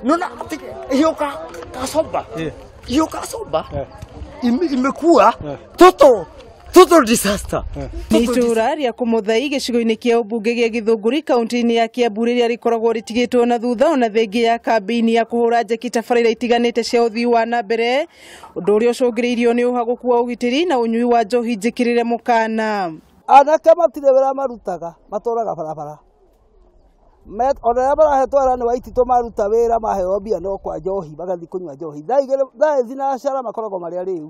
Nona hiyo kasomba. Hiyo kasomba. Imekuwa total disaster. Nĩ itũũra rĩa Kũmũthai gĩcigo-inĩ kĩa ũmbunge gĩa Gĩthũngũri kaunti-inĩ ya Kiambu rĩrĩa rĩkoragwo rĩtigĩtwo na thutha ona thengia ya kambĩini ya kũhũra njeki tabarĩra itiganĩte cia ũthii wa na mbere, ũndũ ũrĩa ũcũngĩrĩirio nĩ ũhagũku wa ũgitĩri na ũnyui wa njohi njĩkĩrĩre mũkana. Anake matirĩ wĩra marutaga, matũraga barabara. Ona arĩa marahetwo wĩra nĩ Waititũ maruta wĩra maheo mbia no kwa njohi magathiĩ kũnyua njohi. Thaa igĩrĩ, thaa thinacara makoragwo marĩ arĩu.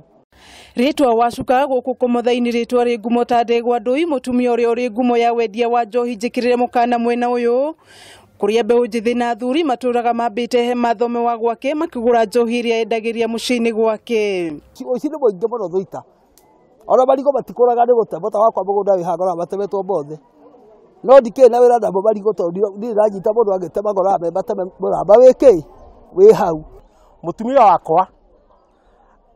Rĩtwa Wacuka gũkũ Kũmũthai-inĩ rĩtwa rĩ ngumo ta ndegwa ndũi, mũtumia ũrĩa ũrĩ ngumo ya wendia wa njohi njĩkĩrĩre mũkana mwena ũyũ, kũrĩa mbeũ njĩthĩ na athuri matũraga mambĩte hema thome wa gwake makĩgũra njohi ĩrĩa endagĩria mũciĩ-inĩ gwake. Ũici nĩ mũingĩ mũno Thũita. Ona marigũ matikũraga nĩ gũtemwo, ta wakwa mũgũnda wĩ haha ngoraga matemetwo mothe. No ndikĩrĩ na wĩra namo marigũ tondũ ndirĩ ndanyita mũndũ agĩtema ngoraga me mateme mũramba wĩ kĩ? Wĩ hau. Mũtumia wakwa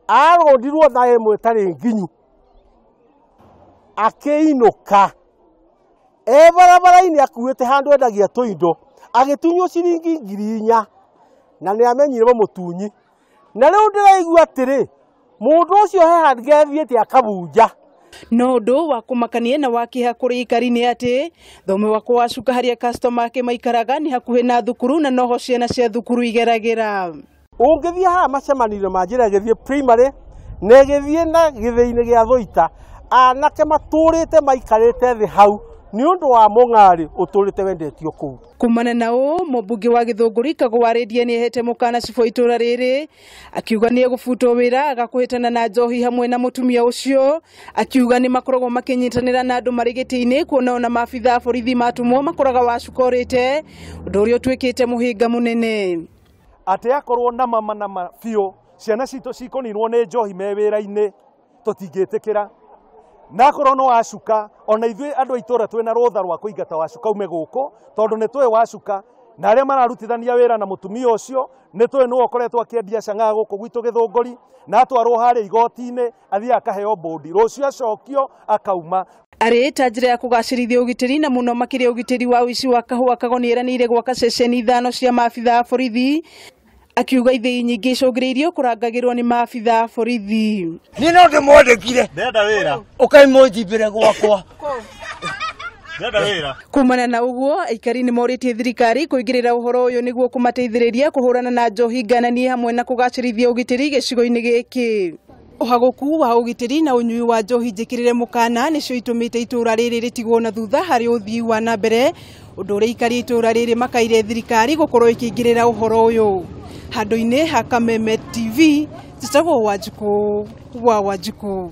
arũndirwo thaa ĩmwe ĩtarĩ nginyu akĩinũka e barabara-inĩ akuĩte handũ endagia tũindo agĩtunywo ciringi 4,000 na nĩ amenyire mũmũtunyi. Na rĩu ndĩraigua atĩrĩ mũndũ ũcio he handũ athiĩte akabunja. No ũndũ wa kũmakania na wa kĩeha kũrĩ aikari nĩ atĩ thome wakwa Wacuka harĩa customer ake maikaraga nĩ hakuhĩ na thukuru na noho ciana cia thukuru igeragĩra. Ũngĩthiĩ haha macemanio ma njĩra ĩgĩthiĩ primary na ĩgĩthiĩ na gĩthĩinĩ gĩa Thũita, anake matũrĩte maikarĩte thĩ hau nĩ ũndũ wa mũng'arĩ ũtũrĩte wendetio kũu. Kumana na ũũ, mũmbunge wa Gĩthũngũri Kagũ wa Rĩndia nĩehete mũkana cibũ itũũra rĩrĩ akiuga nĩ egũbutwo wĩra agakũhĩtana na njohi hamwe na mũtumia ũcio, akiuga nĩ makoragwo makĩnyitanĩra na andũ marĩ gĩtĩ-inĩ kuona ona maabitha a borithi matũmwo makoraga Wacuka ũrĩte, ũndũ ũrĩa ũtuĩkĩte mũhĩnga mũnene. Atĩ akorwo na mama na ma biũ ciana citũ cikũninwo nĩ njohi me wĩra-inĩ tũtingĩtĩkĩra. Na akorwo no Wacuka, ona ithuĩ andũ a itũũra twĩna rũtha rwa kũingata Wacuka ume gũkũ tondũ nĩ tũĩ Wacuka na arĩa mararutithania wĩra na mũtumia ũcio nĩ tũĩ nĩwe ũkoretwo akĩendia cang'aa gũkũ gwitũ Gĩthũngũri, na atwarwo harĩa igoti-inĩ athiĩ akaheo mbũndi, rũciũ acokio akauma. Arĩ ta njĩra ya kũgacĩrithia ũgitĩri na mũno makĩria ũgitĩri wa ũici wa kahũa, Kago nĩeranĩire gwaka ceceni 5 cia maabitha a borithi, akiuga ithĩi nyingĩ icũngĩrĩirio kũrangagĩrwo nĩ maabitha a borithi. Niĩ no ndĩmwandĩkire. Ndĩrenda wĩra. Ũkai mũnjimbĩre gwakwa. Ndĩrenda wĩra. Kumana na ũguo, aikari nĩ morĩtie thirikari kũingĩrĩra ũhoro ũyũ nĩguo kũmateithĩrĩria kũhũrana na njohi ngananie hamwe na kũgacĩrithia ũgitĩri gĩcigo-inĩ gĩkĩ. Ũhagũku wa ũgitĩri na ũnyui wa njohi njĩkĩrĩre mũkana nĩcio itũmĩte itũũra rĩrĩ rĩtigwo na thutha harĩ ũthii wa na mbere, ũndũ ũrĩa aikari a itũũra rĩrĩ makaire thirikari gũkorwo ĩkĩingĩrĩra ũhoro ũyũ. Handũ-inĩ ha Kameme TV, njĩtagwo Wanjikũ wa Wanjikũ.